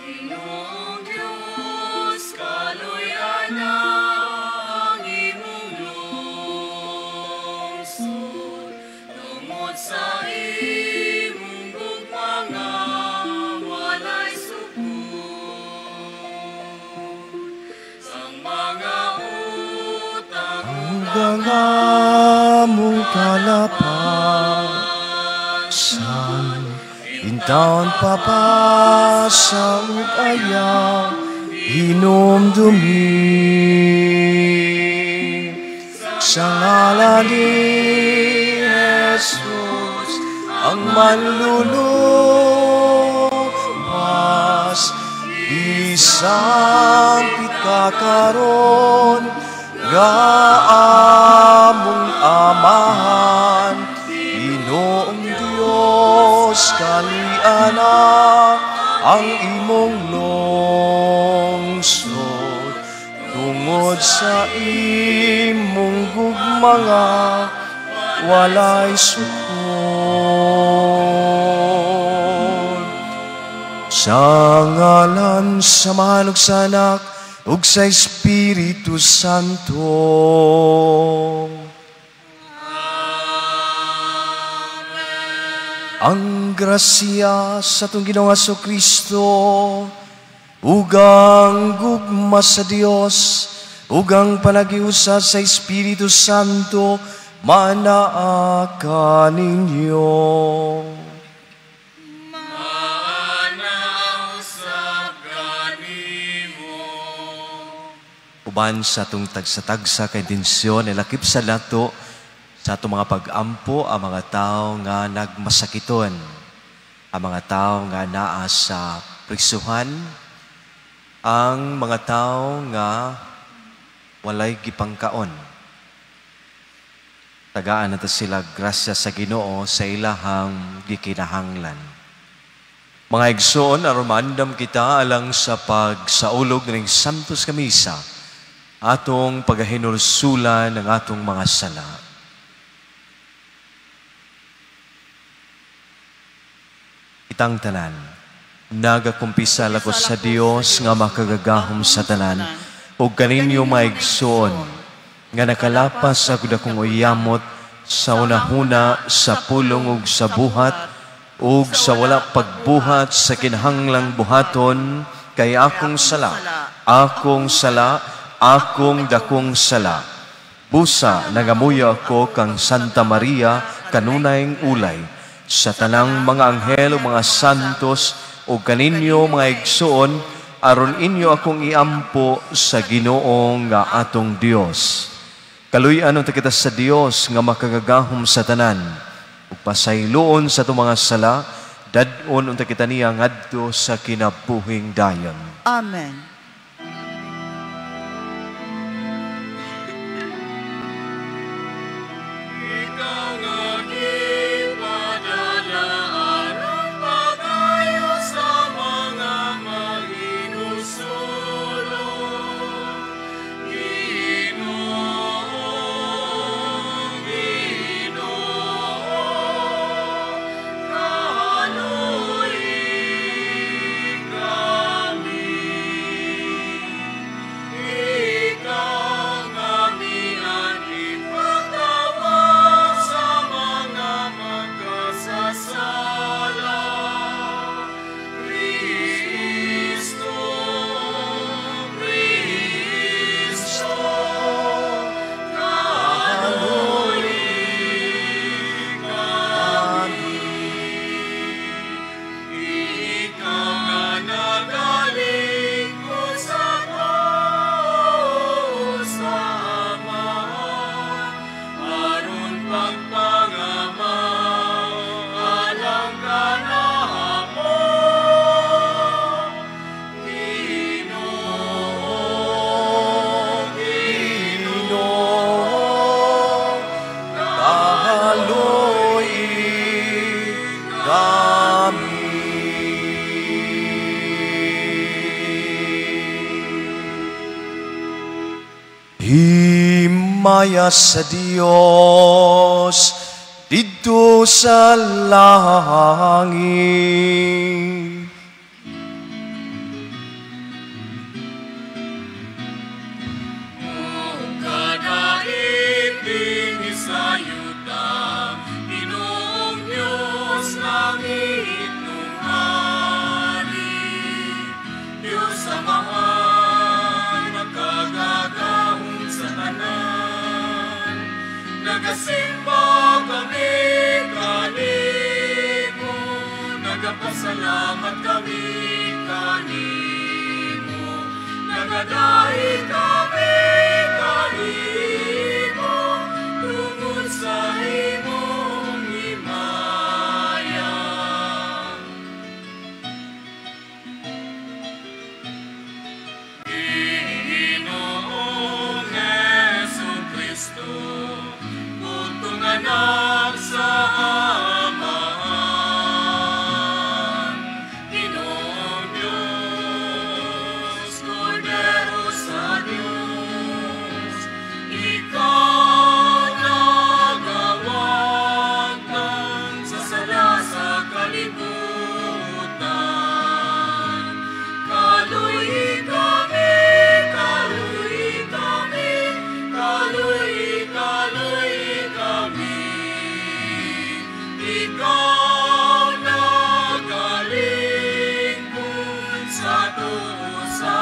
Ginoong Dios, kaluy-an ang imong lungsod, tungod sa imong gugma nga walay sukod. Ang mga utang ug ang among kalapasan, intawon pabasa ug ayaw hinumdumi. Sa ngalan ni Jesus, ang Manluluwas, isampit ka karon nga among Amahan. Ginoong Dios, kaluy-ana ang imong lungsod, tungod sa imong gugma nga walay sukod. Sa ngalan sa Amahan ug sa Anak ug sa Espiritu Santo. Ang grasya sa atong Ginoong Kristo ug ang gugma sa Dios ug ang panagiusa sa Espiritu Santo manaa kaninyo. Maana usab kanimo. Uban sa atong tagsa-tagsa kay intensyon, ilakip sa nato sa atong mga pag-ampo ang mga tao nga nagmasakiton, ang mga tao nga naa sa prisuhan, ang mga tao nga walay gipangkaon. Tagaan nato sila grasya sa Ginoo sa ilahang gikinahanglan. Mga igsoon, aron maandam kita alang sa pagsaulog ng Santos nga Misa, atong pagahinulsulan ng atong mga sala. Kitang tanan, nagakumpisal ako sa Dios nga makagagahom sa tanan, ug kaninyo mga igsoon, nga nakalapas sa akong uyamot sa unahuna, sa pulong ug sa buhat, ug sa wala pagbuhat sa kinahanglang buhaton, kay akong sala, akong sala, akong dakong sala. Busa nangamuyo ako kang Santa Maria kanunayng ulay, sa tanang mga anghel ug mga santos ug kaninyo mga igsoon, aron inyo akong iampo sa Ginoo nga atong Dios. Kaluy-an unta kita sa Dios nga makagagahom sa tanan, ug pasayloon sa atong mga sala, dad-on unta kita niya ngadto sa kinabuhing dayon. Amen. Ikaw nga gipadala aron pag-ayo sa mga mahinulsulon. Ginoo, Ginoo, kaluoyi kami. Ikaw nga mianhi pagtawag sa mga makasasala. Kristo, Kristo, kaluoyi kami. Ikaw nga nagalingkod sa tao sa Amahan, aron pagpangama, alang kanamo. Ginoo, Ginoo, kaluoyi kami. Himaya sa Dios didto sa langit. Nagasimba kami kanimo, nagapasalamat kami kanimo, nagadahi kami kanimo, tungod sa imong himaya. Ginoong Jesu-Kristo, bugtong anak sa Amahan, Ginoong Diyos, Kordero sa Diyos, ikaw nagawagtang sa sala sa kalibutan. Kaluhi kami, kaluhi kami, kaluhi, kaluhi kami. Ikaw nagalingkod sa tuo sa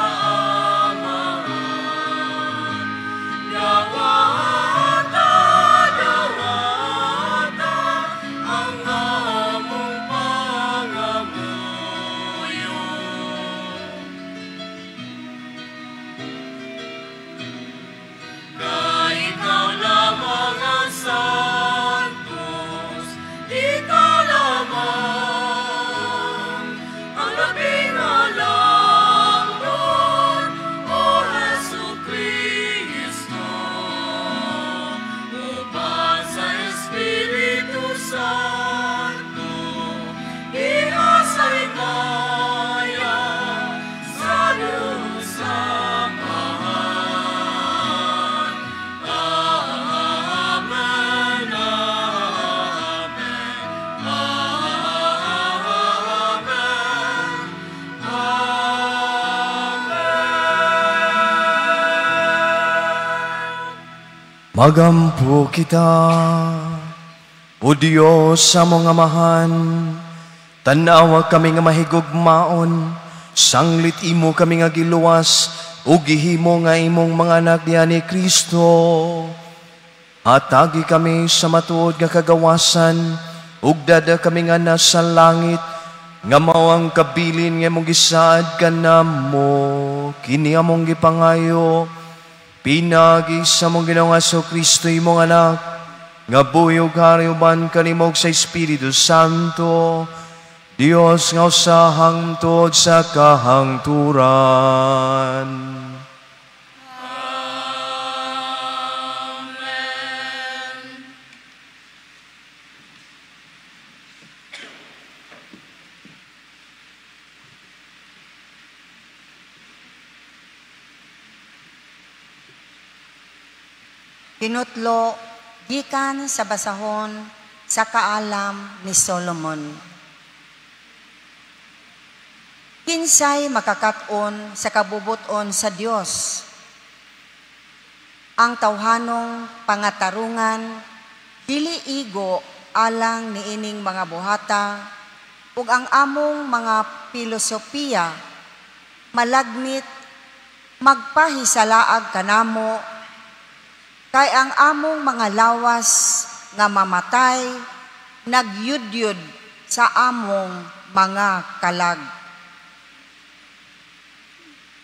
Amahan. Dawata, dawata, ang among pangamuyo. Kay ikaw lamang ang santos, ikaw lamang ang labing halangdon, O Jesu-Kristo, uban sa Espiritu Santo, diha sa himaya, sa Diyos Amahan. Amen, amen, amen, amen. Magampo kita, O Diyos sa among Amahan, tan-awa kami nga mahigugmaon, sanglit imo kami nga giluwas, ug gihimo nga imong mga anak diha ni Kristo. Hatagi kami sa matuod nga kagawasan, ug dada kami nga nasa langit, nga mao ang kabilin nga imong gisaad kanamo, kini among gipangayo, pinagi sa among Ginoong Jesu-Kristo imong anak, nga buhi ug hari uban kanimo ug sa Espiritu Santo, Dios nga usa hangtod sa kahangturan. Amen. Tinutlo gikan sa basahon sa kaalam ni Solomon. Kinsay makakaton sa kabubuton sa Dios? Ang tawhanong pangatarungan dili igo alang niining mga buhata ug ang among mga filosofiya malagmit magpahisalaag kanamo kay ang among mga lawas nga mamatay nagyudyud sa among mga kalag.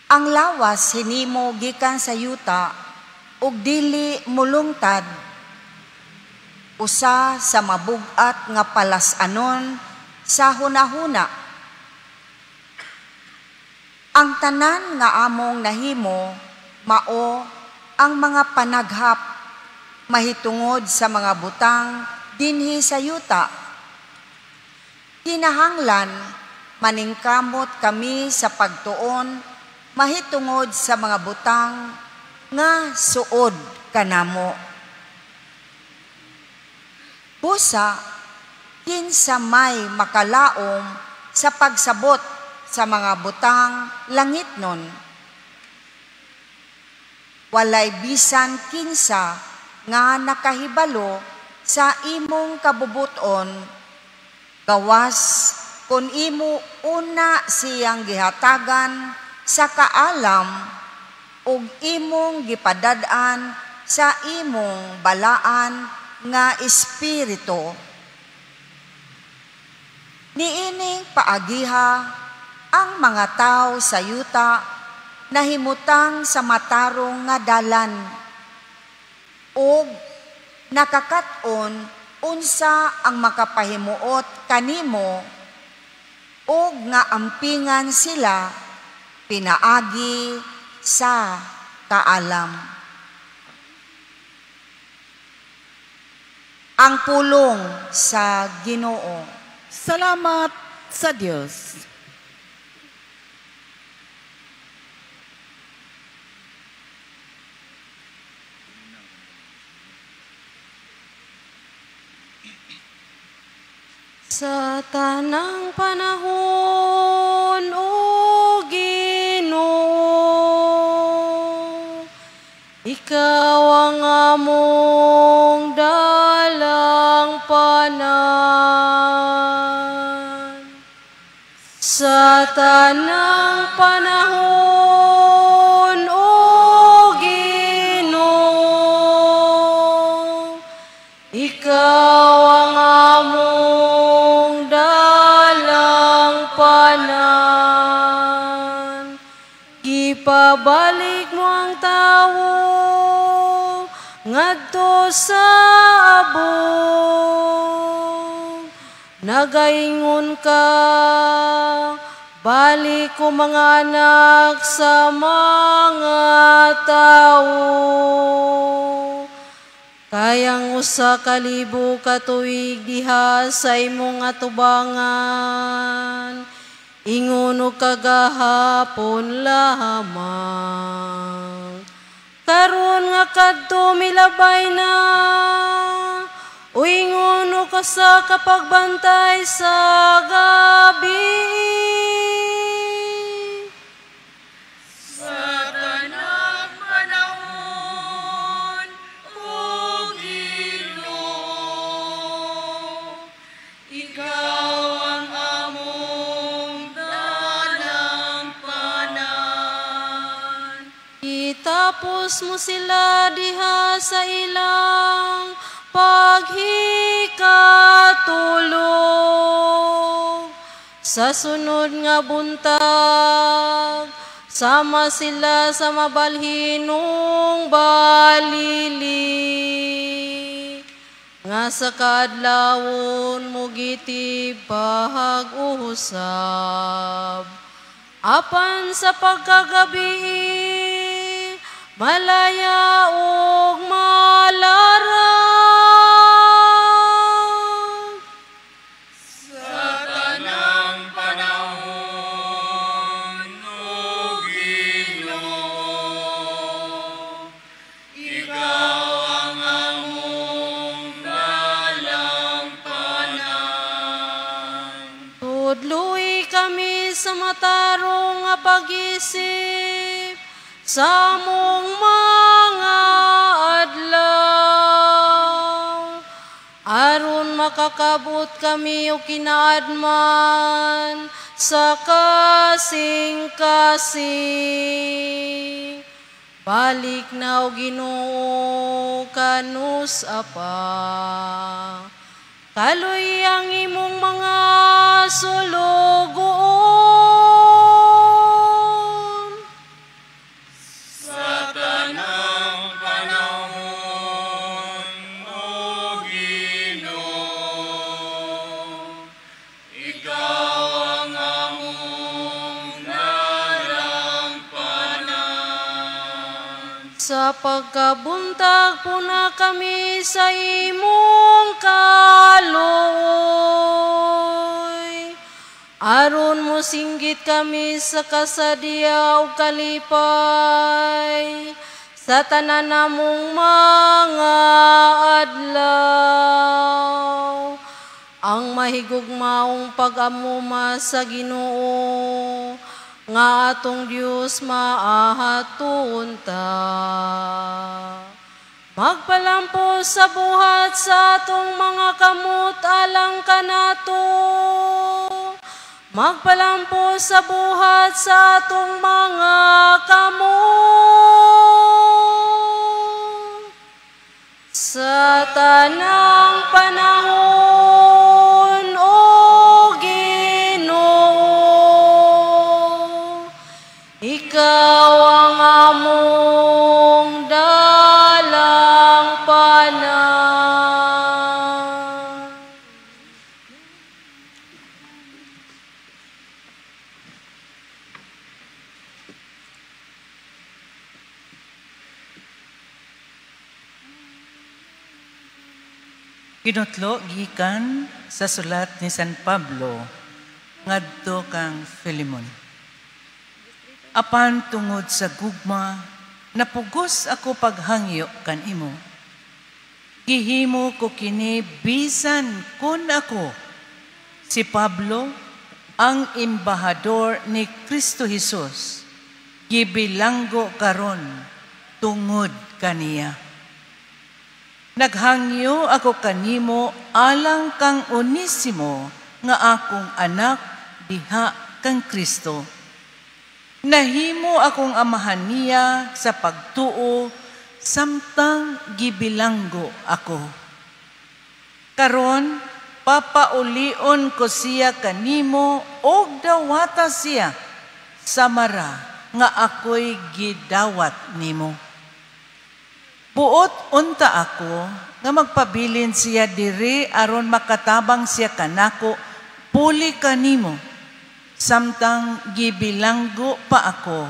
Ang lawas hinimo gikan sa yuta ug dili mulungtad, usa sa mabug-at nga palas-anon sa hunahuna. Ang tanan nga among nahimo mao ang mga panaghap mahitungod sa mga butang dinhi sa yuta. Kinahanglan maningkamot kami sa pagtuon mahitungod sa mga butang nga suod kanamo. Busa, kinsa may makalaom sa pagsabot sa mga butang langit nun. Walay bisan kinsa nga nakahibalo sa imong kabubuton, gawas kun imo una siyang gihatagan sa kaalam ug imong gipadad-an sa imong balaan nga espiritu. Niining paagiha ang mga tao sa yuta nahimutang sa matarong nga dalan ug nakakat-on unsa ang makapahimuot kanimo ug nga ampingan sila pinaagi sa kaalam. Ang pulong sa Ginoo. Salamat sa Dios. Sa tanang panahon, O Ginoo, ikaw ang among dalang panan. Sa tanang panahon, O Ginoo, ikaw ang among dalang panan. Gipabalik mo ang tawo ngadto sa abong. Nagaingon ka, balik ko mga anak sa mga tao. Kayang 1,000 ka tuig diha sa imong atubangan, ingon og kagahapon lamang. Karon nga kadto milabay na, uingon og ka sa kapagbantay sa gabi. Sa tanang panahon, O Ginoo, ikaw ang among dalang panan. Itapos mo sila diha sa ilang paghikatulog. Sa sunod nga buntag, sama sila sa mabalhinong balili. Nga sa kaadlawon mo gitibahag usab. Apan sa pagkagabi, malaya og malarang. Sa tanang panahon, O Ginoo, ikaw ang among dalang panan. Tudloi kami sa matarong nga pag-isip sa among mga adlaw, aron makakabot kami og kinaadman sa kasing-kasing. Balik na, O Ginoo, kanus apa. Kaloy ang imong mga sulugoon. Sa tanang panahon, O Ginoo, ikaw ang among dalang panan. Sa pagkabuntag puna kami sa imong kaloy, aron mo singgit kami sa kasadya ug kalipay sa tanan namong mga adlaw. Ang mahigugmaong pag-amuma sa Ginoo nga atong Dios maahaton ta. Magpalampo sa buhat sa atong mga kamot alang kanato. Magpalampo sa buhat sa atong mga kamot. Sa Sa tanang panahon, O Ginoo, ikaw ang among dalangpanan. Kinutlo gikan sa sulat ni San Pablo ngadto kang Filemon. Apan tungod sa gugma, napugos ako paghangyo kan imo. Gihimo ko kini bisan kun ako si Pablo, ang embahador ni Kristo Jesus, gibilanggo karon tungod kaniya. Naghangyo ako kanimo alang kang Onesimo nga akong anak diha kang Kristo. Nahimo akong amahan niya sa pagtuo samtang gibilanggo ako. Karon papaulion ko siya kanimo og dawata siya samara nga ako'y gidawat nimo. Buot unta ako nga magpabilin siya diri aron makatabang siya kanako puli kanimo samtang gibilanggo pa ako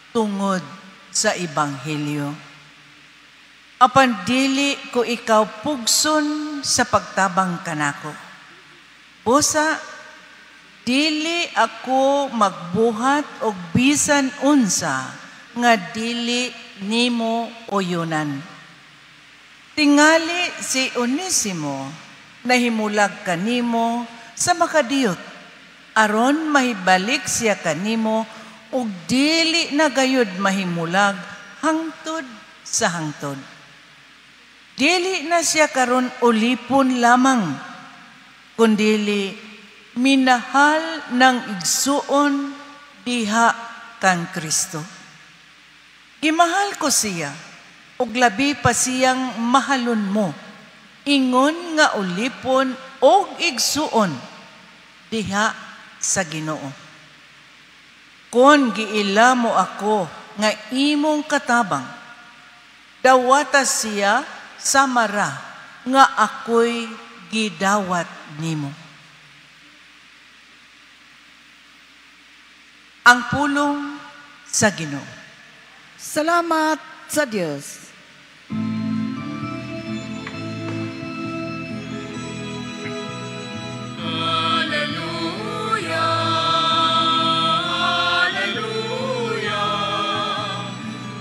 tungod sa ebanghelyo. Apan dili ko ikaw pugson sa pagtabang kanako. Busa dili ako magbuhat og bisan unsa nga dili nimo uyunan. Tingali si Onesimo nahimulag kanimo sa makadiyot aron mahibalik siya kanimo ug dili na gayud mahimulag hangtod sa hangtod. Dili na siya karon ulipon lamang, kundili minahal ng igsuon diha kang Kristo. Gimahal ko siya, ug labi pa siyang mahalon mo, ingon nga ulipon og igsuon diha sa Ginoo. Kon giila mo ako nga imong katabang, dawata siya samara nga ako'y gidawat nimo. Ang pulong sa Ginoo. Salamat sa Dios. Alleluia, Alleluia,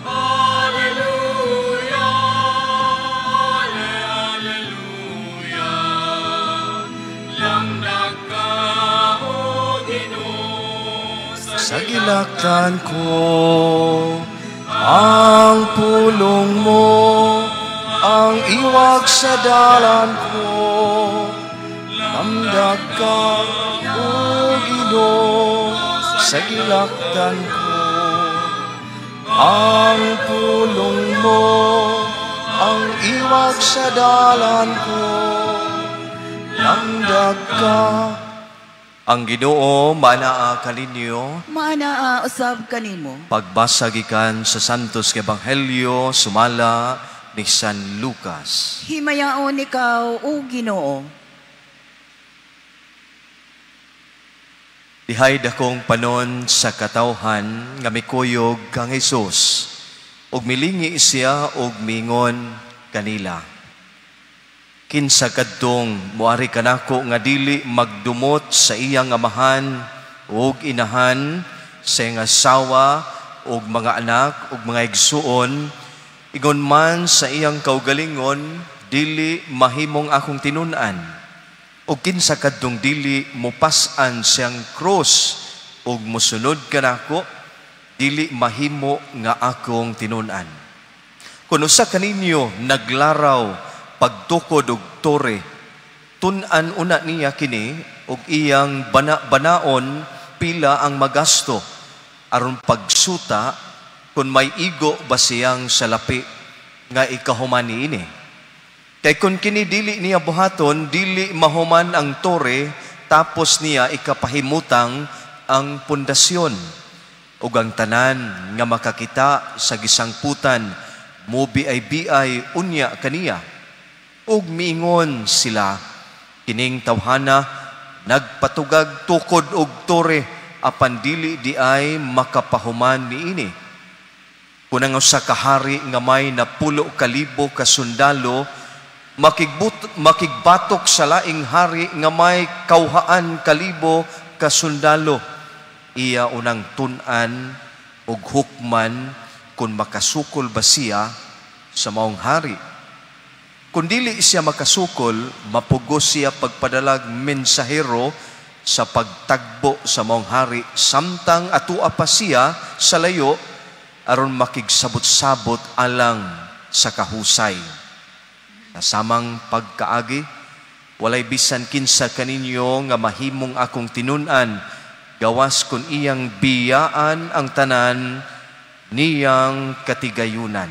Alleluia, Alleluia. Langdag ka, O Ginoo, sa gilaktan ko. Ang pulong mo, ang iwag sa dalan ko. Lamdag ka, O Ginoo, sa gilaktan ko. Ang pulong mo, ang iwag sa dalan ko. Lamdag ka. Ang Ginoo maanaa kaninyo. Maanaa usab kanimo. Pagbasa gikan sa Santos Ebanghelyo sumala ni San Lucas. Himayaon ikaw, o Ginoo. Dihay dakong panon sa katawhan nga mikuyog kang Hesus ug milingi siya og mingon kanila. Kinsa kadtong moari kanako nga dili magdumot sa iyang amahan ug inahan, sa iyang asawa ug mga anak ug mga igsuon, ingon man sa iyang kaugalingon, dili mahimong akong tinun-an. Ug kinsa kadtong dili mopas-an siyang krus ug mosunod kanako, dili mahimo nga akong tinun-an. Kun usa kaninyo naglaraw pagtukod og tore, tun-an una niya kini og iyang bana-banaon pila ang magasto aron pagsuta kun may igo ba siyang salapi nga ikahuman niini. Kay kung kini dili niya buhaton, dili mahuman ang tore, tapos niya ikapahimutang ang pundasyon. Ug ang tanan nga makakita sa gisangputan, mubiay-biay unya kaniya. Ug miingon sila, "Kining tawhana nagpatugag tukod og tore, apan dili diay makapahuman niini." Kung ang usa ka hari nga may 10,000 ka sundalo makigbatok sa laing hari nga may 100,000 ka sundalo, iya unang tun-an og hukman kung makasukol ba siya sa maong hari. Kung dili siya makasukol, mapugos siya pagpadalag mensahero sa pagtagbo sa maong hari samtang atua pa siya sa layo, aron makigsabot-sabot alang sa kahusay. Sa samang pagkaagi, walay bisan kinsa kaninyo nga mahimong akong tinun-an, gawas kun iyang biyaan ang tanan niyang katigayunan.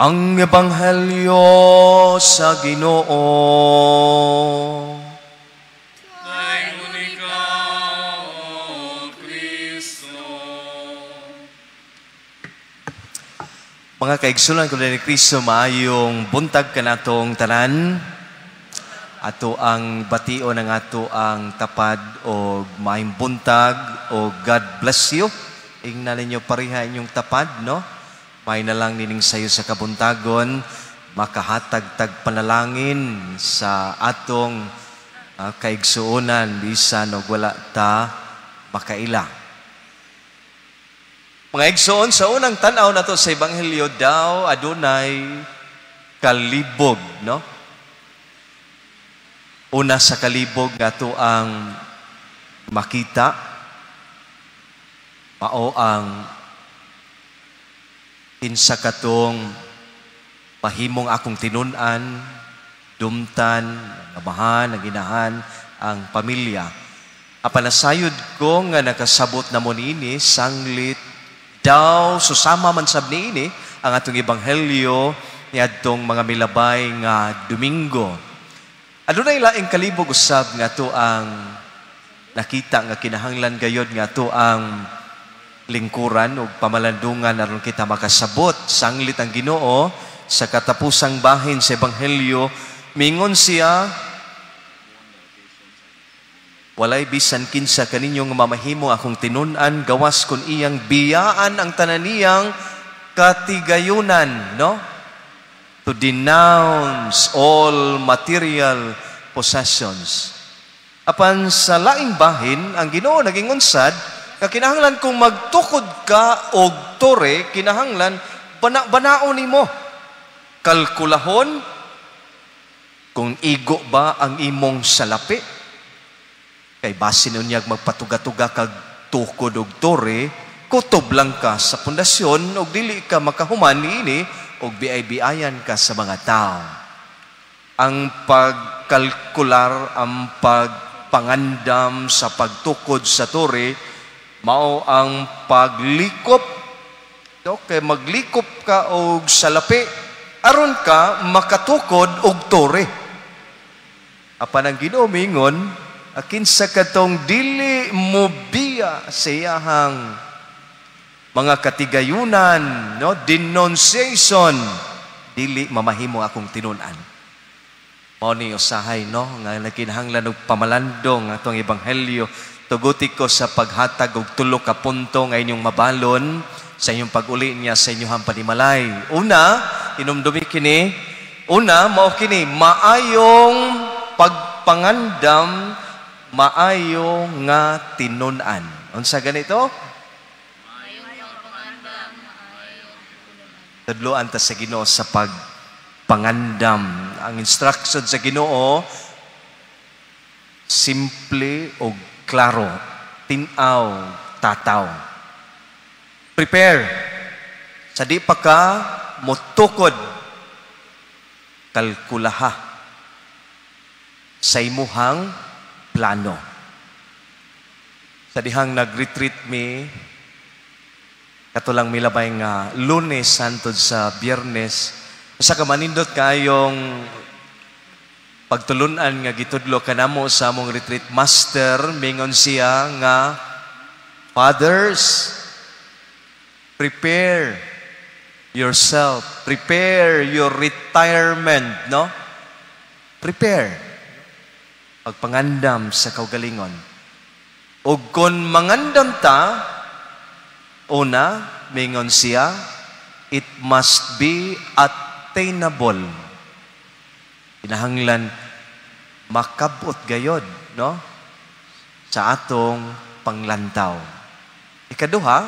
Ang Ebanghelyo sa Ginoo. Dayon ikaw, O Kristo. Mga kaigsuonan ko ni Kristo, maayong buntag kanatong tanan. Ato ang bation ang ato ang tapad og maayong buntag o God bless you. Ingna ninyo pareha inyong tapad, no? May na lang nining sayo sa kabuntagon, makahatag tag panalangin sa atong kaigsuonan bisan og wala ta makaila. Mga igsoon, sa unang tan-aw nato sa Ebanghelyo daw adunay kalibog, no? Una sa kalibog nga ato ang makita, mao ang kinsa katong mahimong akong tinun-an, dumtan, ang amahan, ang inahan, ang pamilya. Apan nasayod ko nga nakasabot na mo niini, sanglit daw susama man sab niini ang atong ebanghelyo niadtong mga milabay nga Domingo. Adunay laing kalibog usab nga ato ang nakita nga kinahanglan gayod nga ato ang lingkuran ug pamalandungan aron kita makasabot. Sanglit ang Ginoo sa katapusang bahin sa ebanghelyo, mingon siya, "Walay bisan kinsa kaninyo nga mamahimo akong tinun-an gawas kun iyang biyaan ang tanan niyang katigayunan," no? To denounce all material possessions. Apan sa laing bahin, ang Ginoo naging unsad, kinahanglan kung magtukod ka og tore, kinahanglan bana-banaon nimo. Kalkulahon kung igo ba ang imong salapi. Kay basin unyag magpatuga-tuga kag tukod og tore, kutob lang ka sa pundasyon og dili ka makahuman niini og biay-biayan ka sa mga tao. Ang pagkalkular, ang pagpangandam sa pagtukod sa tore, mao ang paglikop. Okay, maglikop ka og salapi aron ka makatukod og tore. Apan ang Ginoo mingon, kinsa katong dili mobiya sa iyahang mga katigayunan, no, denunciation, dili mamahimo akong tinun-an. Mao ni usahay, no, nga nagkinahanglan og pamalandong atong ebanghelyo. Tuguti ko sa paghatag og tulo ka punto nga inyong mabalon sa inyong pag-uli niya sa inyong panimalay. Una, inumdumi kini. Una, mao kini maayong pagpangandam, maayo nga tinun-an. Unsa ganito? Tudloan ta sa Ginoo sa pagpangandam. Ang instruction sa Ginoo simple og klaro, tin-aw, tataw. Prepare. Sa di pa ka motukod, kalkulaha sa imuhang plano. Sa dihang nag-retreat mi, katulang milabay nga Lunes hantod sa Biyernes, Sa kamanindot kayong pagtulunan nga gitudlo kanamo sa among retreat master, mingon siya nga, "Fathers, prepare yourself, prepare your retirement," no? Prepare. Pagpangandam sa kaugalingon. O kung mangandam ta, una, mingon siya, it must be attainable. Kinahanglan makabot gayod, no? Sa atong panglantaw. Ikaduha,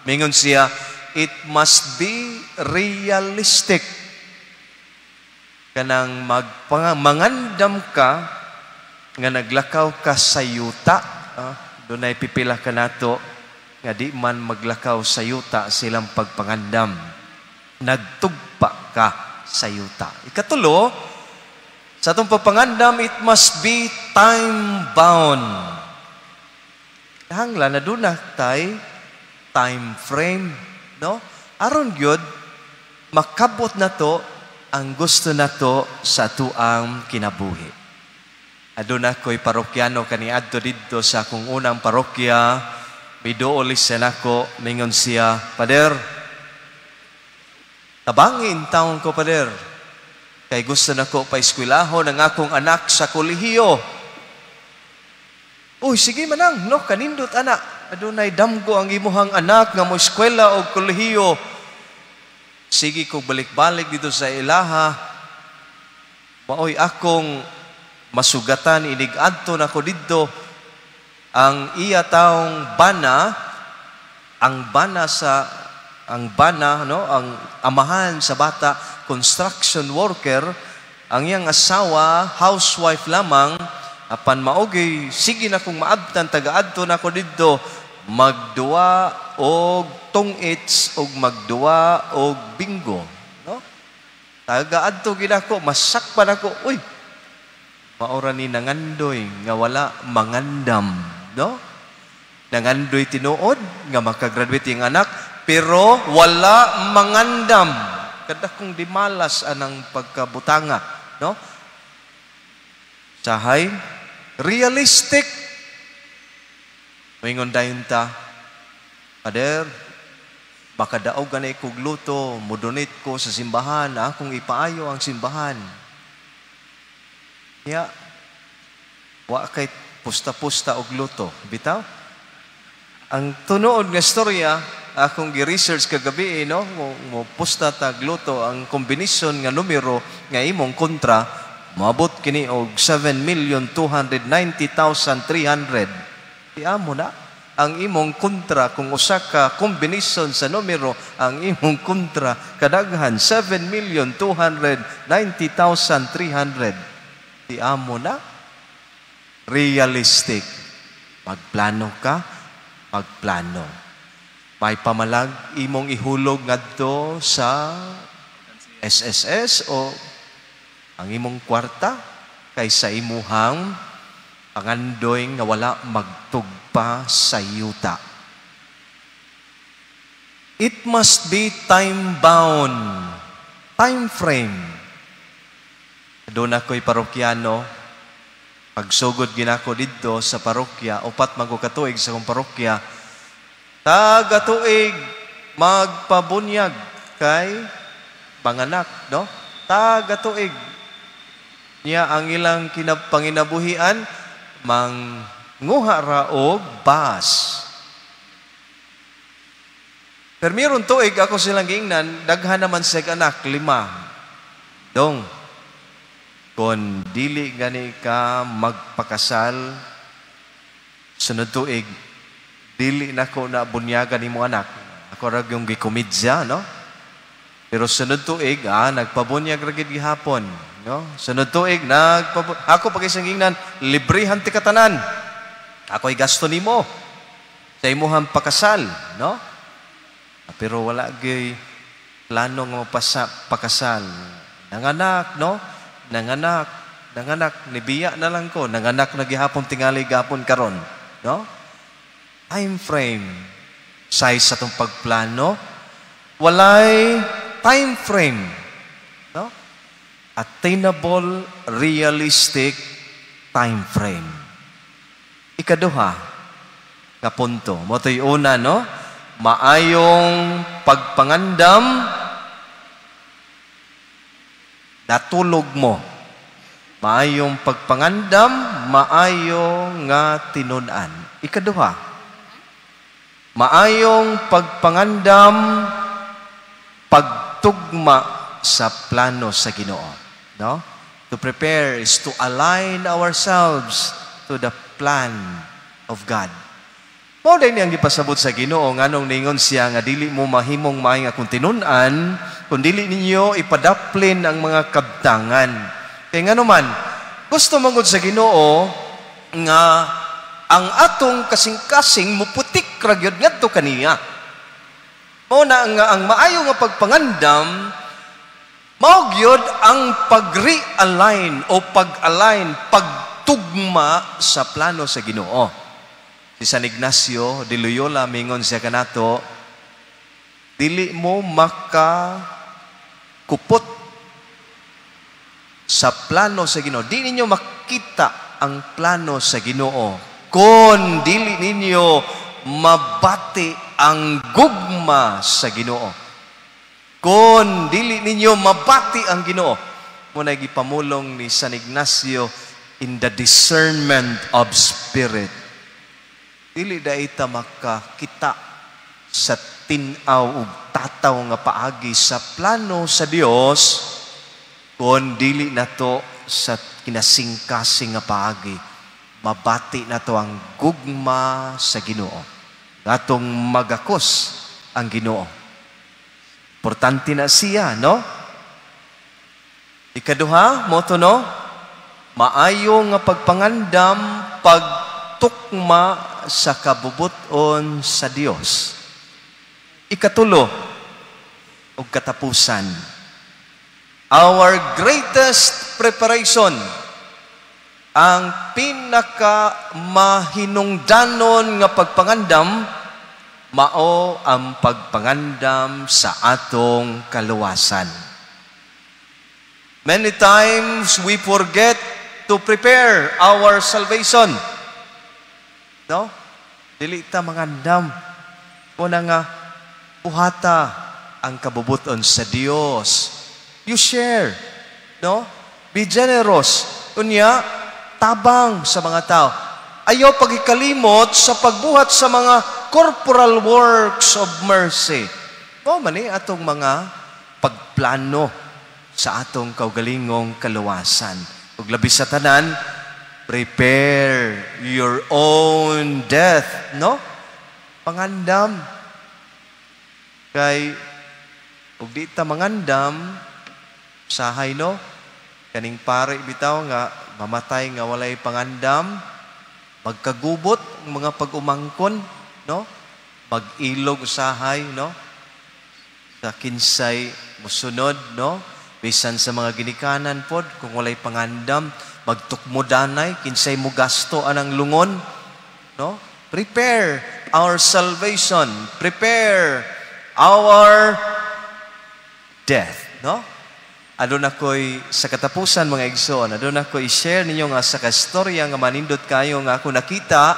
mingon siya, it must be realistic. Kanang mangandam ka nga naglakaw ka sa yuta, dunay pipila ka nato nga di man maglakaw sa yuta silang pagpangandam. Nagtugpa ka sa yuta. Ikatulo, sa atong pagpangandam, it must be time-bound. Hangla na doon na tay time frame, no? Aron gyud makabot na to ang gusto nato sa atuang kinabuhi. Aduna ko'y parokyano kaniadto didto sa akong unang parokya, miduol siya nako, mingon siya, "Pader, tabangin taon ko, Pader, kay gusto nako paeskwelahon ang akong anak sa kolehiyo." Uy, sige manang, no, kanindot ana. Adunay damgo ang imuhang anak nga mo eskwela o kolehiyo. Sige ko balik-balik dito sa ilaha. Maoy akong masugatan inig adto nako didto. Ang iya taong bana, ang bana sa ang bana, no, ang amahan sa bata, construction worker, ang iyang asawa housewife lamang. Apan maogi sige na kong maabtan, taga-adto nako didto, magduwa og tong-its og magduwa og bingo, no? Taga-adto gid ako, masakpan ako, uy, maora ni nangandoy nga wala mangandam, no? Nangandoy tinuod nga makagraduate yung anak, pero wala mangandam. Kada kong dimalas anang pagkabutanga, no? Sahay, realistic. Moingon dayon ta, "Pader, makadaog gani kog lotto, mo-donate ko sa simbahan, akong ipaayo ang simbahan." Ya, wa kay pusta-pusta og lotto, bitaw? Ang tunood nga istorya, akong gi-research kagabi, no, mo pusta tag lotto, ang kombinasyon nga numero nga imong kontra, moabot kini og 7,290,300. Amo na ang imong kontra kung usa ka kombinasyon sa numero ang imong kontra kadaghan 7,290,300. Di amo na realistic. Magplano ka, magplano. May pamalag imong ihulog ngadto sa SSS o ang imong kwarta kaysa imuhang pangandoy nga wala magtugpa sa yuta. It must be time-bound. Time frame. Doon ako'y parokyano, pagsugod ginako didto sa parokya, 4 man ko katuig sa akong parokya, taga tuig magpabunyag kay panganak, no? Taga tuig. Niya ang ilang panginabuhian, manguha ra og bus. Pero meron tuig ako silang giingnan, daghan naman sa anak, 5. Dong, kung dili gani ka magpakasal, sunod tuig, dili na ko na bunyagan nimo anak. Ako ra yung gikomedya, no? Pero sunod tuig, nagpabunyag ra gid gihapon, no? Sunod tuig, ako pag isang gingnan, librihan ti katanan. Ako'y gasto nimo sa imuhang pakasal, no? Pero wala gyud plano nga pakasal. Nanganak, no? Nanganak, nanganak, nibiya na lang ko, nanganak na gihapon tingali gihapon karon, no? Time frame. Size sa itong pagplano, walay time frame. Attainable, realistic time frame. Ikaduha nga punto. Mao to'y una, no? Maayong pagpangandam, natulog mo. Maayong pagpangandam, maayo nga tinun-an. Ikaduha, maayong pagpangandam, pagtugma sa plano sa Ginoo. No? To prepare is to align ourselves to the plan of God. Mao din ang gipasabot sa Ginoo nganong ningon siya nga dili mo mahimong maayong akong tinun-an kung dili ninyo ipadaplin ang mga kabtangan. Kay ngano man, gusto man gud sa Ginoo nga ang atong kasing-kasing muputik ra gyud ngadto kaniya. Mao na nga ang maayo nga pagpangandam mao gyud ang pag-realign o pag-align, pagtugma sa plano sa Ginoo. Si San Ignacio de Loyola mingon siya kanato, dili mo makakupot sa plano sa Ginoo. Di ninyo makita ang plano sa Ginoo kung dili ninyo mabati ang gugma sa Ginoo. Kung dili ninyo mabati ang Ginoo. Mao na gipamulong ni San Ignacio in the discernment of spirit. Dili diay ta makakita sa tin-aw ug tataw nga paagi sa plano sa Dios kung dili nato sa kinasingkasing nga paagi mabati nato ang gugma sa Ginoo. Atong magakos ang Ginoo. Importante na siya, no? Ikaduha, mao to, no? Maayo nga pagpangandam, pagtukma sa kabubuton sa Dios. Ikatulo, ug katapusan, our greatest preparation, ang pinaka mahinungdanon nga pagpangandam, mao ang pagpangandam sa atong kaluwasan. Many times we forget to prepare our salvation. No? Dili ta mangandam. Una nga, buhata ang kabubuton sa Dios. You share. No? Be generous. Unya, tabang sa mga tao. Ayaw pagikalimot sa pagbuhat sa mga corporal works of mercy. Mao man ni atong mga pagplano sa atong kaugalingong kaluwasan. Ug labi sa tanan, prepare your own death, no? Pangandam. Kay ug di ta mangandam, sahay, no? Kaning pare bitaw nga mamatay nga walay pangandam, magkagubot ang mga pag-umangkon, no? Mag-ilog usahay, no? Sa kinsay musunod, no? Bisan sa mga ginikanan pod, kung walay pangandam, magtukmudanay, kinsay mo gasto anang lungon, no? Prepare our salvation, prepare our death, no? Aduna ko'y sa katapusan, mga igsoon, aduna ko'y i-share ninyo nga sa kastorya nga manindot kayo nga ako nakita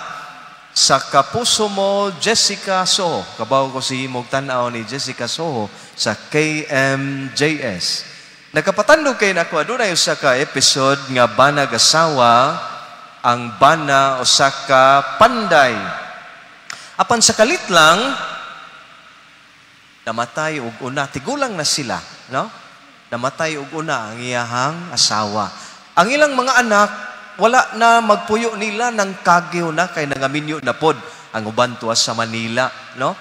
sa kapuso mo, Jessica Soho. Kabaw ko si himog tan-aw ni Jessica Soho sa KMJS. Nakapatandog kay nako adunay usa ka episode nga banag asawa, ang bana usa ka panday. Apan sa kalit lang namatay og una, tigulang na sila, no? Namatay og una ang iyahang asawa. Ang ilang mga anak wala na magpuyo nila ng kagyo na kay nangaminyo na pod ang uban tuwa sa Manila, no?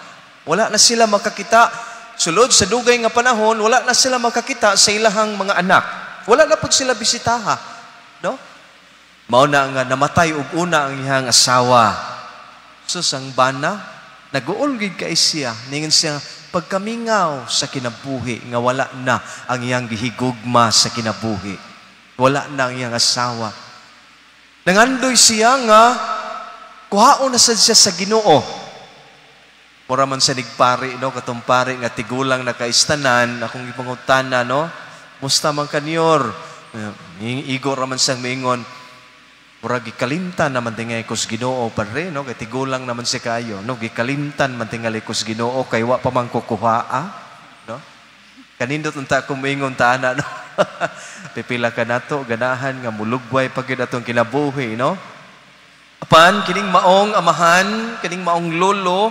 Wala na sila makakita sulod sa dugay nga panahon, wala na sila makakita sa ilahang mga anak. Wala na pod sila bisitaha, no? Mao na nga namatay og una ang iyang asawa. Sus, ang bana, nag-uol gid kay siya. Ningon siya, pagkamingaw sa kinabuhi, nga wala na ang iyang gihigugma sa kinabuhi. Wala na ang iyang asawa. Nangandoy siya nga, kuhaon na sad siya sa Ginoo. Mura man sa nigpari, no, katong pari nga tigulang nakaistanan, akong ipangutana, no, Musta man kanyor? Igo raman siyang miingon, murag gikalimtan naman tingali kos Ginoo padre, no? Kay tigulang naman siya kayo, no? Gikalimtan man tingali kos Ginoo kay wa pa man kukuhaa, no? Kanindot unta kung miingon ta ana, no? Pipila ka nato ganahan nga mulugway pa gyud atong kinabuhi, no? Apan kining maong amahan, kining maong lolo,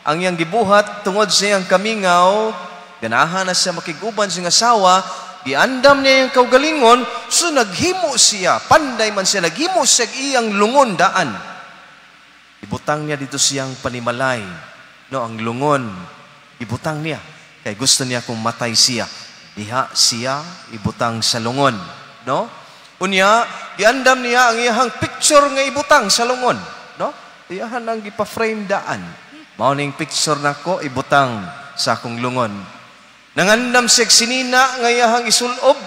ang iyang gibuhat tungod sa iyang kamingaw, ganahan na siya makig-uban sa iyang asawa, giandam niya iyang kaugalingon, so naghimo siya, panday man siya, naghimo siya iyang lungon daan. Ibutang niya dito siyang panimalay, no, ang lungon, ibutang niya. Kay gusto niya kung matay siya, diha siya ibutang sa lungon, no? Unya, giandam niya ang iyang picture nga ibutang sa lungon, no? Iyahan ang gipa-frame daan. Mao ning picture nako ibutang sa akong lungon. Nangandam siya sinina nga iyahang isulob,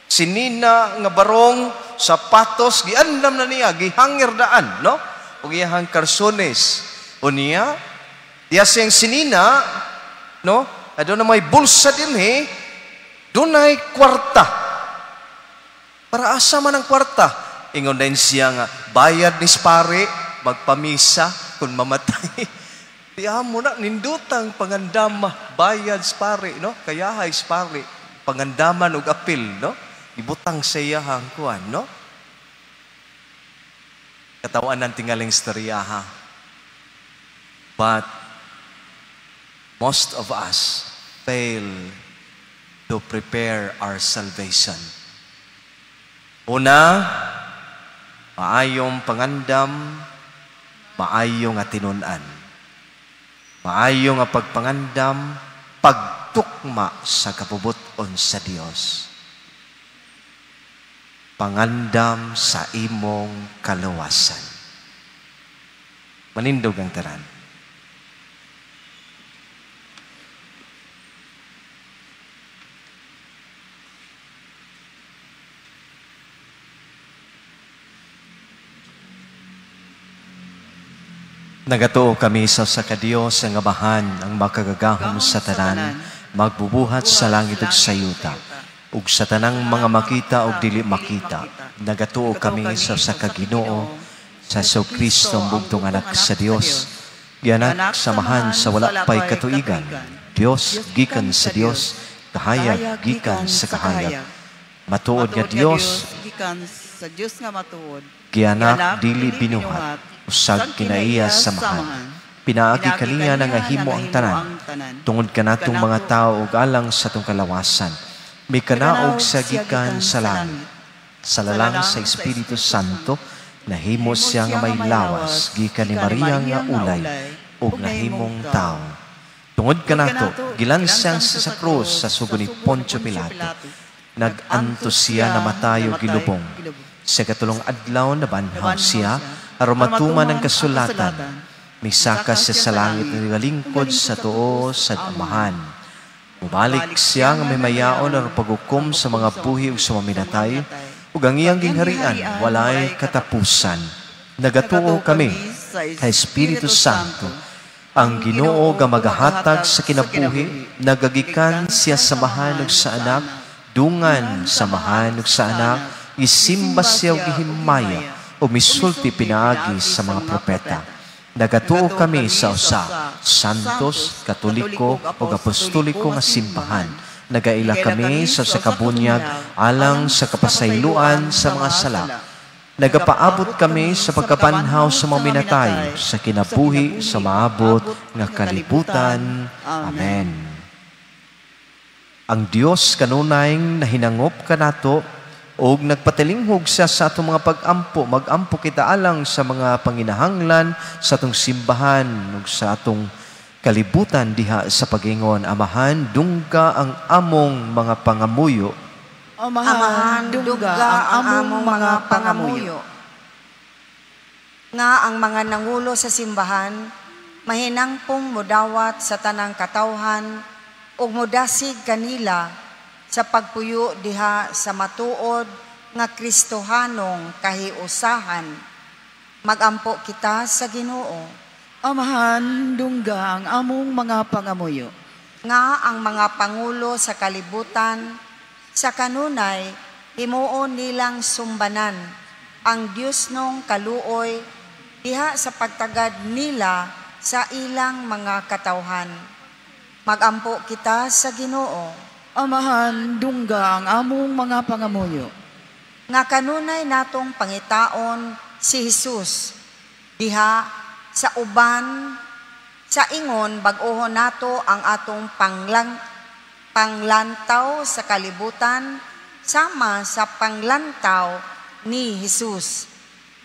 sinina nga barong, sapatos, giandam na niya, gihanger daan, no? Ug iyahang karsones. Unya, diya siyang sinina, no? Aduna may bulsa dinhi, dunay kwarta. Para asa man ang kwarta? Ingon din siya nga, bayad ni pare, magpamisa kung mamatay. Diya mo na, nindutang pangandama, bayad pare, no? Kayahay pare, pangandaman og apil, no? Ibutang sa iyahang kuan, no? Katawan ng tingaling istorya, ha? But most of us fail to prepare our salvation. Una, maayong pangandam, maayo nga tinun-an. Maayo nga pagpangandam, pagtukma sa kabubuton sa Dios. Pangandam sa imong kaluwasan. Manindog ang tanan. Nagatuo kami sa Diyos ang Amahan, ang makagagahom sa tanan, magbubuhat sa langit ug sa yuta, ug sa tanang mga makita ug dili makita. Nagatuo kami sa Ginoo, sa Jesu Kristo ang bugtong anak sa Dios, gianak sa Amahan sa wala pay katuigan, Dios gikan sa Dios, kahayag gikan sa kahayag. Matuod nga Dios, gikan sa Dios nga matuod, gianak dili binuhat, usag kinaiya sa samahan. Pinaagi kaniya nga himo ang tanan, tungod kanatong mga tao ug alang sa atong kalawasan. Mikanaog sa gikan sa langit, sa lalang sa Espiritu Santo, nahimo siya nga may lawas, gikan ni Maria nga ulay, ug nahimong tao. Tungod kanato, gilansang siya sa krus sa sugo ni Poncio Pilato. Nag-antos siya na matay ug gilubong. Sa katulong adlaw nabanhaw siya, aron matuman ang kasulatan. Misaka siya sa langit na nalingkod sa tuo sa Amahan. Mubalik siya nga may mayaon aron paghukom sa mga buhi ug sa mga minatay, ug ang iyang gingharian walay katapusan. Nagatuo kami sa Espiritu Santo, ang Ginoo nga magahatag sa kinabuhi, nagagikan siya sa Amahan ug sa Anak, dungan sa Amahan ug sa Anak, isimba siya ug gihimaya, o misulti pinaagi sa mga propeta. Nagatuo kami sa usa, Santos, Katoliko o Apostoliko nga simbahan. Nagaila kami sa sakabunyag alang sa kapasayloan sa mga sala. Nagapaabot kami sa pagkapanhaw sa mga minatay, sa kinabuhi sa maabot nga kalibutan. Amen. Ang Dios kanunay nahinangop kanato og nagpatilinghog siya sa atong mga pag-ampo. Mag-ampo kita alang sa mga panginahanglan sa atong simbahan ug sa atong kalibutan diha sa pag-ingon. Amahan, dungga ang among mga pangamuyo. Amahan, dungga ang among mga pangamuyo. Nga ang mga nangulo sa simbahan, mahinangpong mudawat sa tanang katawhan ug mudasig kanila sa pagpuyo diha sa matuod nga Kristohanong kahiusahan. Magampo kita sa Ginoo. Amahan, dungga ang among mga pangamuyo. Nga ang mga pangulo sa kalibutan Sa kanunay, himuon nilang sumbanan ang Dios nong kaluoy diha sa pagtagad nila sa ilang mga katawhan. Magampo kita sa Ginoo. Amahan, dungga ang among mga pangamuyo. Nga kanunay natong pangitaon si Jesus diha sa uban sa ingon bag-ohon nato ang atong panglantaw sa kalibutan sama sa panglantaw ni Jesus.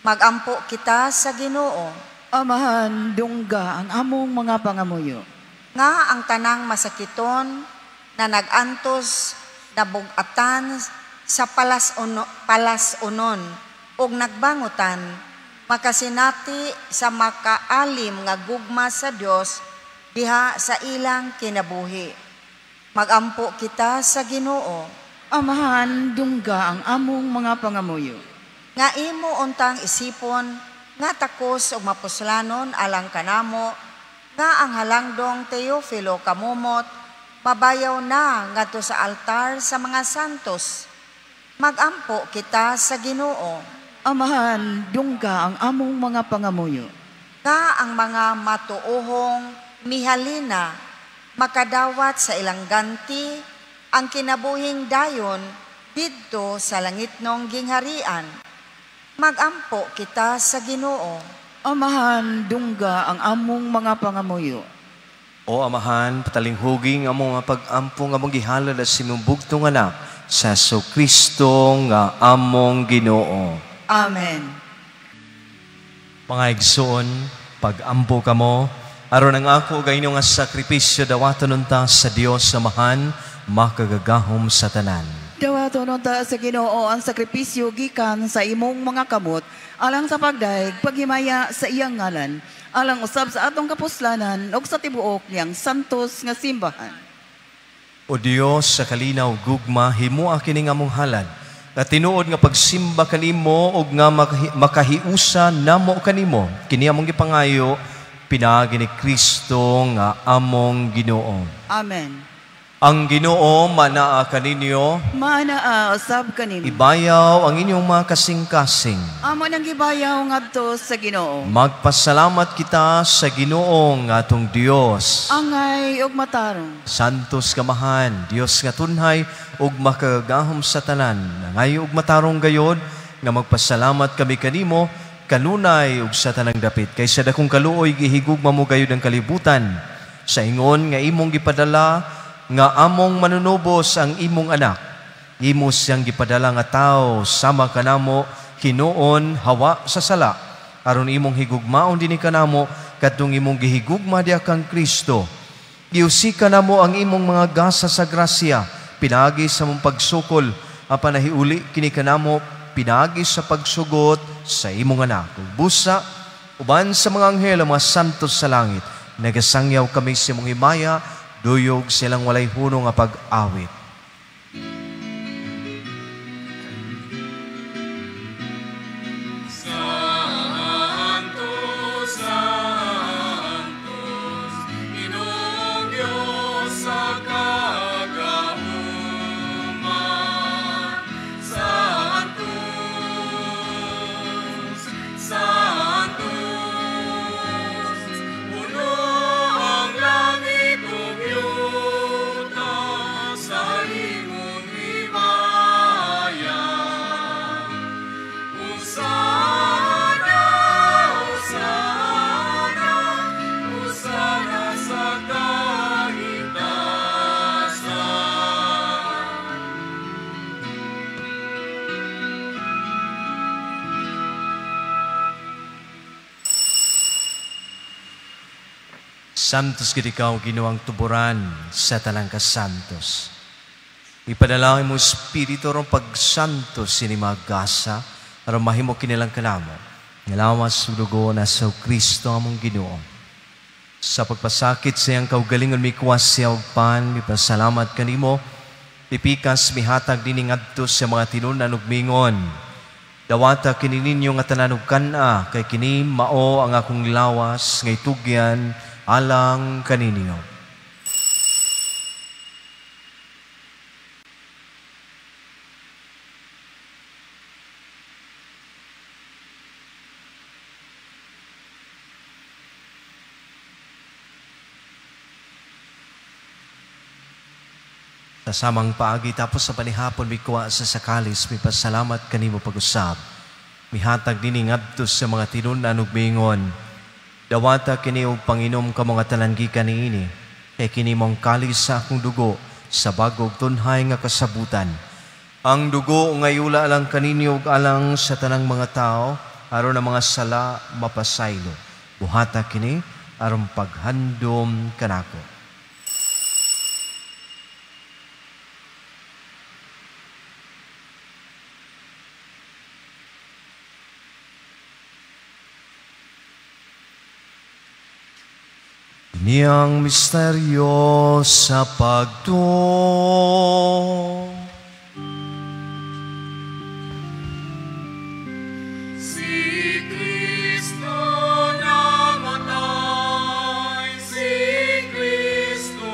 Magampo kita sa Ginoo. Amahan, dungga ang among mga pangamuyo. Nga ang tanang masakiton na nagantos na bugatan sa palas-unon ug nagbangutan, makasinati sa makaalim nga gugma sa Dios diha sa ilang kinabuhi. Magampo kita sa Ginoo. Amahan, dungga ang among mga pangamuyo. Nga imo untang isipon nga takos ug mapuslanon alang kanamo, nga ang halangdong Teofilo kamumot mabayaw na ngadto sa altar sa mga santos. Magampo kita sa Ginoo. Amahan, dungga ang among mga pangamuyo. Nga ang mga matuohong mihalina makadawat sa ilang ganti ang kinabuhing dayon didto sa langitnong gingharian. Magampo kita sa Ginoo. Amahan, dungga ang among mga pangamuyo. O Amahan, patalinghugi ang among pag-ampo nga among gihalad sa imong bugtong anak sa Jesu Kristo nga among Ginoo. Amen. Mga igsoon, pag-ampo kamo, aron ang ako ug inyong sakripisyo dawaton unta sa Dios Amahan, makagagahom sa tanan. Dawaton unta sa Ginoo ang sakripisyo gikan sa imong mga kamot, alang sa pagdayeg, paghimaya sa iyang ngalan, alang usab sa atong kapuslanan ug sa tibuok niyang santos nga simbahan. O Dios, sa kalinaw gugma, himoa kini nga among halad, nga tinuod nga pagsimba kanimo ug nga makahiusa namo kanimo, kini among gipangayo pinaagi ni Kristo nga among Ginoo. Amen. Ang Ginoo manaa kaninyo, Manaa usab kanimo. Ibayaw ang inyong mga kasing-kasing. Amo nang gibayaw ngadto sa Ginoo. Magpasalamat kita sa Ginoo nga atong Dios. Angay ug matarong. Santos kamahan, Dios nga tunhay ug makagagahom sa tanan. Angay ug matarong gayod nga magpasalamat kami kanimo kanunay ug sa tanang dapit. Kaysa dakong kaluoy gihigugma mo gayud ang kalibutan. Sa ingon nga imong gipadala nga among manunubos ang imong anak. Imo siyang gipadala nga tawo sama kanamo hinuon hawa sa sala. Aron imong higugmaon dinhi kanamo kadtong imong gihigugma diha kang Kristo. Giusika namo ang imong mga gasa sa grasya pinaagi sa mong pagsukol apan nahiuli kini kanamo pinaagi sa pagsugot sa imong anak. Busa uban sa mga anghel ang mga santos sa langit, nagasangyaw kami sa imong himaya, duyog silang walay hunong nga pag-awit. Santo, Santo, Ginoong Diyos sa kagahuman. Santo, Santo, puno ang langit ug yuta sa imong himaya. Hosana, Hosana, Hosana sa kahitasan. Santos gid ikaw, Ginoong tuburan sa tanang kasantos. Ipadala mo Espiritu aron pagsantos sini magasa aron mahimo kinilang kanamo. Ngalawas ug dugo na sa Kristo among Ginoo. Sa pagpasakit sa iyang kaugalingon mikuwas siya og pan, mipasalamat kanimo, pipikas mihatag dinhi ngadto sa mga tinunan ug mingon. Dawata kini ninyo nga tanan og kan-a, kay kini mao ang akong lawas nga itugyan alang kaninyo. Sa samang paagi tapos sa panihapon mikuha sa sakalis, mipasalamat kanimo pag-usab. Mihatag dinhi ngadto sa mga tinun-an ug miingon, dawata kini og panginom kamo nga tanan gikan niini, kay kini mong kalis sa akong dugo sa bag-ong tunhay nga kasabutan. Ang dugo nga yula alang kaninyo ug alang sa tanang mga tao, aron ang mga sala mapasaylo. Buhata kini aron paghandom kanako. Niyang misteryo sa pagtuo. Si Kristo namatay, si Kristo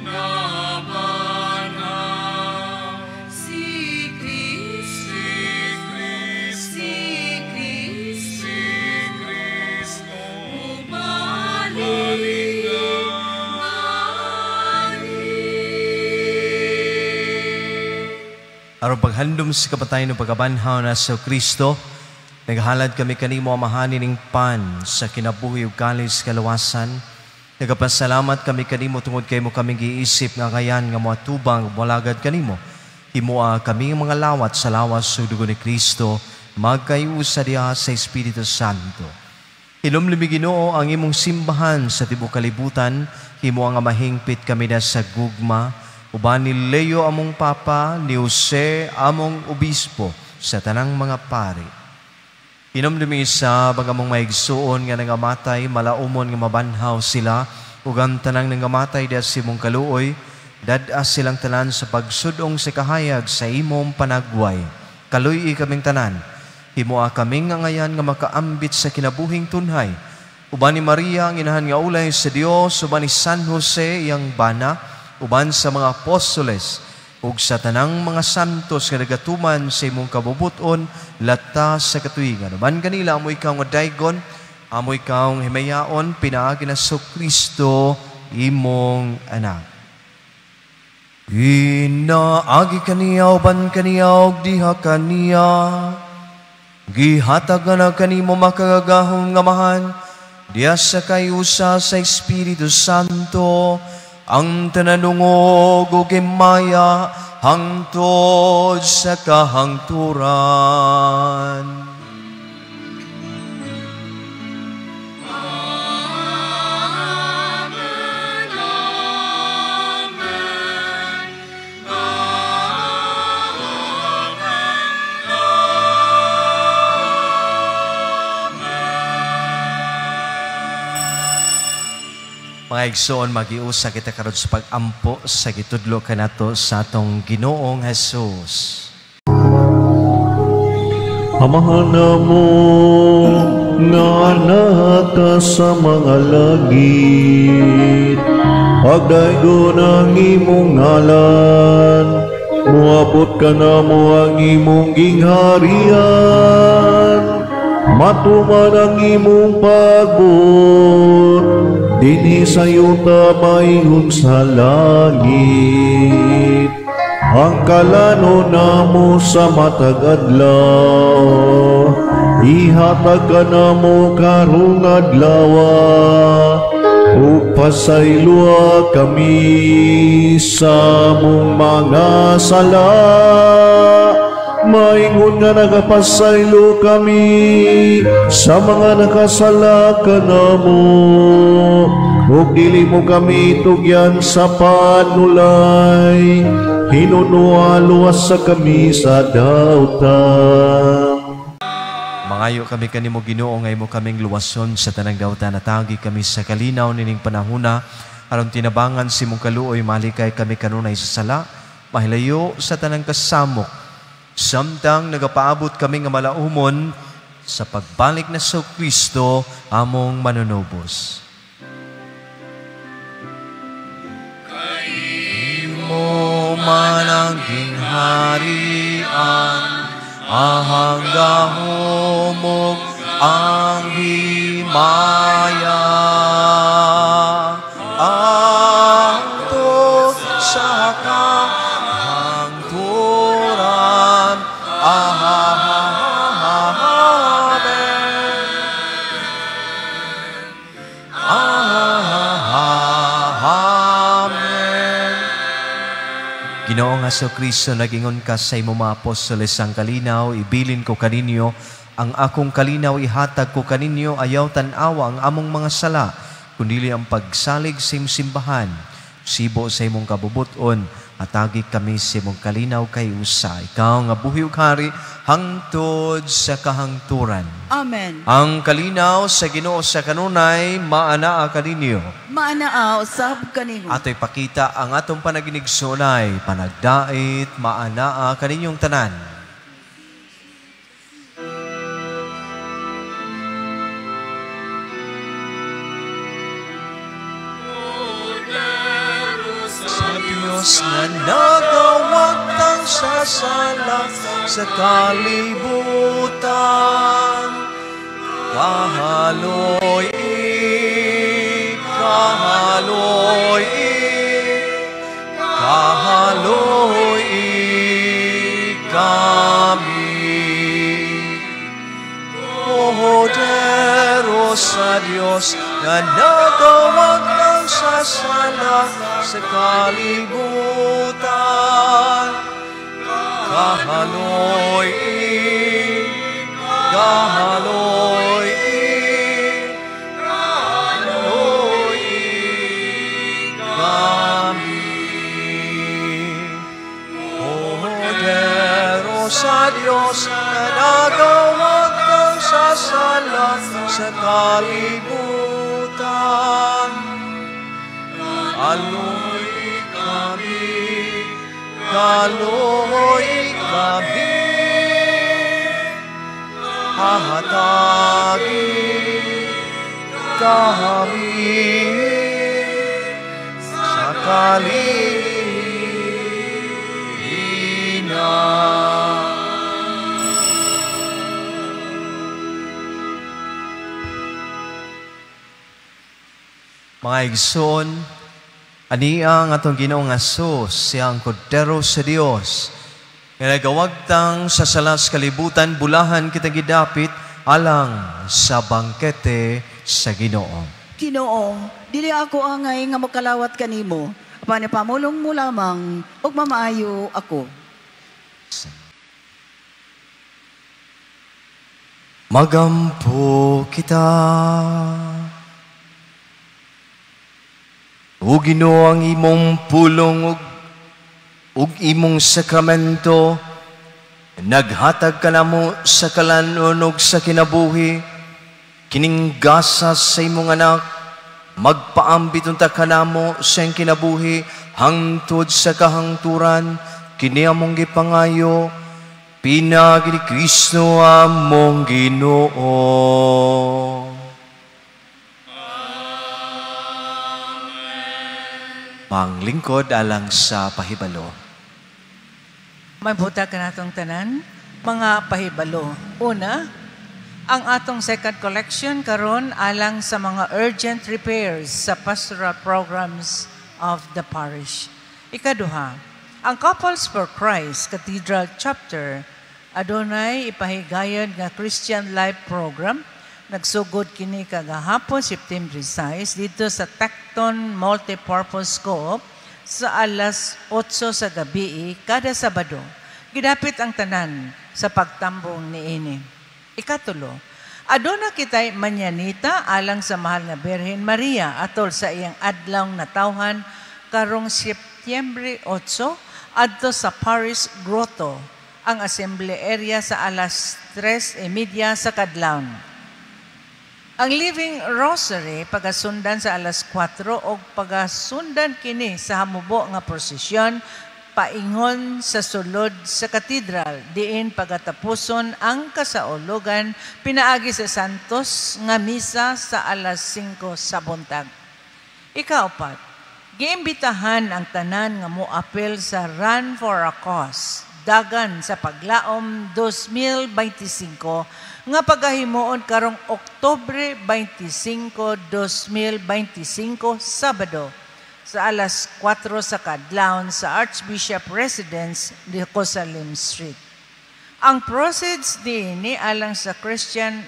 nabanhaw. Si Kristo, Si Kristo, si Kristo, si Kristo, balik Aron paghandom sa kapatayon ng pagkabanhaw na sa Kristo, naghalad kami kanimo Amahan ining pan sa kinabuhi ug kalis kalawasan. Nagapasalamat kami kanimo tungod kay mo kaming giisip nga ngayan nga moatubang molagad kanimo. Himoa kami mga lawat sa lawas ug dugo ni Kristo, magkayusa diha sa Espiritu Santo. Hinumlumi Ginoo ang imong simbahan sa tibuok kalibutan, himoa nga mahingpit kami na sa gugma, uban ni Leo among Papa, ni Jose among Obispo, sa tanang mga pari. Hinumdumi sa bagamong maigsuon nga nangamatay, malaumon nga mabanhaw sila, ug ang tanang nangamatay diha sa imong kaluoy, dad-as silang tanan sa pagsudong sa kahayag sa imong panagway. Kaluy-i kaming tanan, himoa kaming angayan nga makaambit sa kinabuhing tunhay. Uban ni Maria ang inahan nga ulay sa Dios, uban ni San Jose iyang bana, uban sa mga apostoles ug sa tanang mga santos nga nagatuman sa imong kabubuton lata sa katuigan. Uban kanila amoy ikaw nga daygon, amoy ikaw nga himayaon, pinaagi na sa Kristo imong anak. Inaagi kaniya uban kaniya ug diha kaniya, gihatag na kanimo makagagahom nga Amahan, diha sa kayusa sa Espiritu Santo, ang tananungog ug himaya hangtod sa kahangturan. Amen, amen, amen, amen. Mga igsoon, magiusa kita karon sa pag-ampo sa gitudlo kanato sa atong Ginoong Jesus. Amahan namo nga naka sa mga langit, pagdaygon ang imong ngalan, moabot ka namo ang imong gingharian, matuman ang imong pagbuot, dinhi sa yuta maingon sa langit. Ang kalano namo sa matag adlaw, ihatag ka namo karong adlawa, ug pasayloa kami sa among mga sala, maingon nga nagapasaylo kami sa mga nakasala kanamo, ug dili mo kami tugyan sa panulay, hinunoa luwas sa kami sa dautan. Mangayo kami kanimo Ginoo nga imo kaming luwason sa tanang dautan, atagi kami sa kalinaw nining panahona, aron tinabangan sa imong kaluoy malikay kami kanunay sa sala, mahilayo sa tanang kasamok, samtang nagapaabot kami nga malaumon sa pagbalik na sa Kristo among manunubos. Imo man ang gingharian, ahang gahumog ang himaya, angto sa Ginoong Kristo, nagingon ka sa imong mga apostoles, ang kalinaw ibilin ko kaninyo, ang akong kalinaw ihatag ko kaninyo, ayaw tan-awa ang among mga sala, kundili ang pagsalig sa imong simbahan. Sibo sa imong kabubuton, atagi kami sa imong kalinaw kay usa. Ikaw nga buhi ug hari hangtod sa kahangturan. Amen. Ang kalinaw sa Ginoo sa kanunay maanaa kaninyo. Maanaa usab kanimo. Ato'y pakita ang atong panaginigsunay, panagdait, maanaa kaninyong tanan. Sa Diyos na nagawagtang sa sala sa kalibutan, kahaloy, kahaloy, kahaloy kami. Kodero sa Diyos na nagawagtang sa sala sa kalibutan, kahaloy, kahaloy, kahaloy kami. Kodero sa Diyos na nagawagtang sa sala sa kalibutan, kaloy kami, kaloy kami, hahatagi kami sa kalinaw. Mga igsoon, ania ang atong Ginoong Hesus, siya ang Kordero sa Dios, nga nagawagtang sa salas kalibutan, bulahan kitang gidapit alang sa bangkete sa Ginoo. Ginoo, dili ako angay nga mokalawat kanimo, apan ipamulong mo lamang ug mamaayo ako. Magampo kita. O Ginoo, ang imong pulong ug imong sakramento, naghatag ka namo sa kalan-on ug sa kinabuhi, kining gasas sa imong anak, magpaambit unta ka namo sa iyang kinabuhi, hangtod sa kahangturan, kini among gipangayo, pinaagi ni Kristo among Ginoo. Panglingkod alang sa pahibalo. Mabuta ka natong tanan, mga pahibalo. Una, ang atong second collection karon alang sa mga urgent repairs sa pastoral programs of the parish. Ikaduha, ang Couples for Christ Cathedral Chapter adunay ipahigayon nga Christian Life Program. Nagsugod kini kagahapon September 6 dito sa Tecton Multipurpose Co-op sa alas 8 sa gabi kada Sabado. Gidapit ang tanan sa pagtambong niini. Ikatulo, aduna kitay manyanita alang sa mahal nga Birhen Maria atol sa iyang adlaw natawhan karong Septyembre 8 adto sa Paris Grotto, ang assembly area sa alas 3:30 sa kadlawon. Ang Living Rosary pagasundan sa alas 4 o pagasundan kini sa hamubo nga prosesyon paingon sa sulod sa katedral diin pagatapuson ang kasaulugan pinaagi sa Santos nga misa sa alas 5 sa buntag. Ikaapat, giimbitahan ang tanan nga moapil sa Run for a Cause dagan sa paglaom 2025 nga pagahimuon karong Oktubre 25, 2025, Sabado sa alas 4 sa kadlawon sa Archbishop Residence di Cosalim Street. Ang proceeds niini alang sa Christian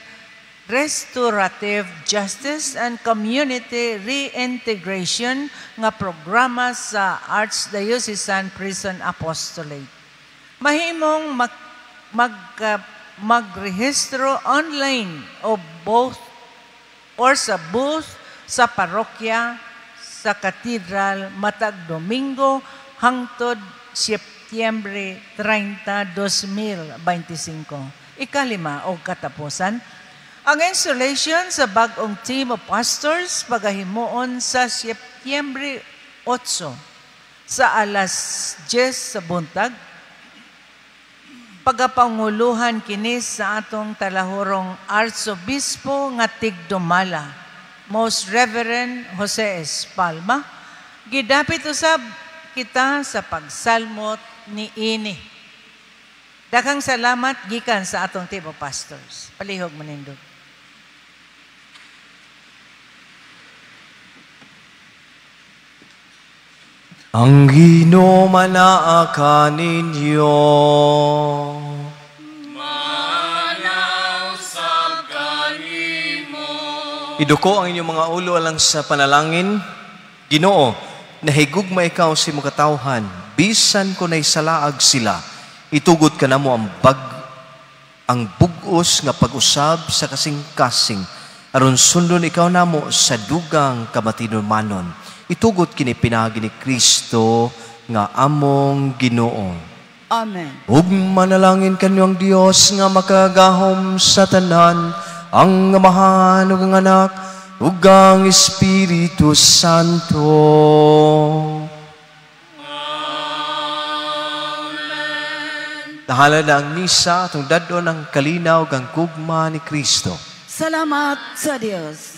Restorative Justice and Community Reintegration nga programa sa Archdiocesan Prison Apostolate. Mahimong magrehistro online o both or sa booth sa parokya sa Cathedral matag Domingo hangtod Setyembre 30, 2025. Ikalima og katapusan, ang installation sa bag-ong team of pastors pagahimuon sa Setyembre 8 sa alas 10 sa buntag. Pagapanguluhan kini sa atong talahurong Arsobispo nga tigdumala, Most Reverend Jose S. Palma. Gidapit usab kita sa pagsalmot ni ini. Daghang salamat gikan sa atong team of pastors. Palihog manindog. Ang Ginoo manaa kaninyo. Manaw sab kanimo. Iduko ang inyong mga ulo alang sa panalangin. Ginoo, nahigugma ikaw sa imong katawhan, bisan kunay salaag sila. Itugot ka namo ang bug-os nga pag-usab sa kasing-kasing, aron sundon ikaw namo sa dugang kamatinumanon. Itugot kini pinaagi ni Kristo nga among Ginoo. Amen. Ug manalangin kanyo ang Dios nga makagahom sa tanan, ang Amahan ug ang Anak ug ang Espiritu Santo. Amen. Nahala na ang misa atong dad-on ang kalinaw ug ang gugma ni Kristo. Salamat sa Dios.